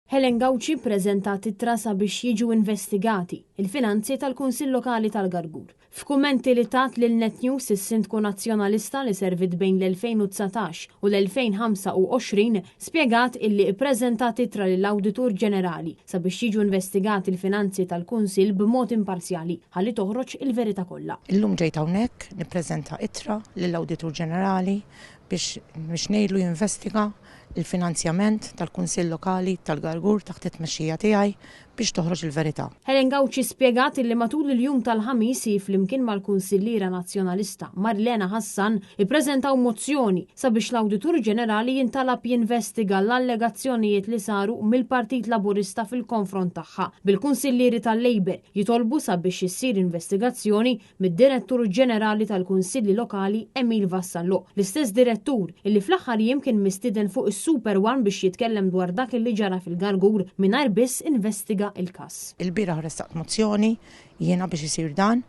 Helen Gauci ppreżentat ittra sabiex jiġu investigati il-finanzi tal-Kunsill Lokali tal-Gargur. F'kummenti li tat lil Net News is-Sindku Nazzjonalista li serviet bejn l-2019 u l-2025 spjegat illi ippreżentat ittra lill-Awditur Ġenerali sabiex jiġu investigati l-finanzi tal-Kunsill b'mod imparzjali ħalli toħroġ il-verità kollha. Illum ġejt hawnhekk nippreżenta ittra lill-Awditur Ġenerali biex biex ngħidlu jinvestiga il-finanzjament tal-Kunsill Lokali tal-Gargur taħt it-tmexxija tiegħi biex toħroġ il-verità. Helen Gauci spjegat illi matul il-jum tal-Ħamis hi flimkien mal-Kunsilliera Nazzjonalista Marilena Hassan ippreżentaw mozzjoni sabiex l-Awditur Ġenerali jintalab jinvestiga l-allegazzjonijiet li saru mill-Partit Laburista fil-konfront tagħha, bil-Kunsillieri tal-Labour jitolbu sabiex issir investigazzjoni mid-Direttur Ġenerali tal-Kunsilli Lokali Emil Vassallo, l-istess direttur illi fl-aħħar jiem kien mistieden fuq is-Super One biex jitkellem dwar dak illi ġara fil-Gargur mingħajr biss investiga il-każ. Ilbieraħ ressaqt mozzjoni jiena biex isir dan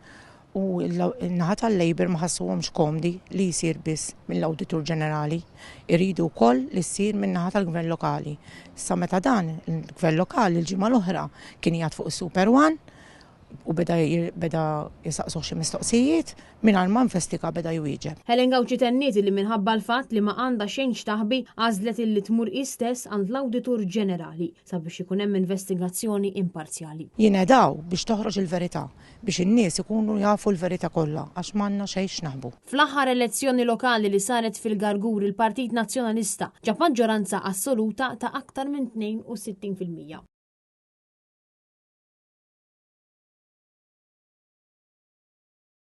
u n-naħa tal-Labour ma ħassuhomx komdi li jsir biss mill-Awditur Ġenerali. Iridu wkoll li ssir min-naħa tal-Gvern Lokali. Sa meta dan il-Gvern Lokali l-ġimgħa l-oħra kien qiegħed fuq is-Super One u beda beda jisaqsuh xi mistoqsijiet mingħajr ma investiga beda jwieġeb. Helen Gauci tenniet illi minħabba l-fatt li ma għandha xejn x'taħbi għażlet illi tmur hi stess għand l-Awditur Ġenerali sabiex ikun hemm investigazzjoni imparzjali. Jien qed hawn biex toħroġ il-verità, biex in-nies ikunu jafu l-verità kollha għax m'għandna xejn x'naħbu. Fl-aħħar elezzjoni lokali li saret fil-Gargur il-Partit Nazzjonalista ġab maġġoranza assoluta ta' aktar minn 62%.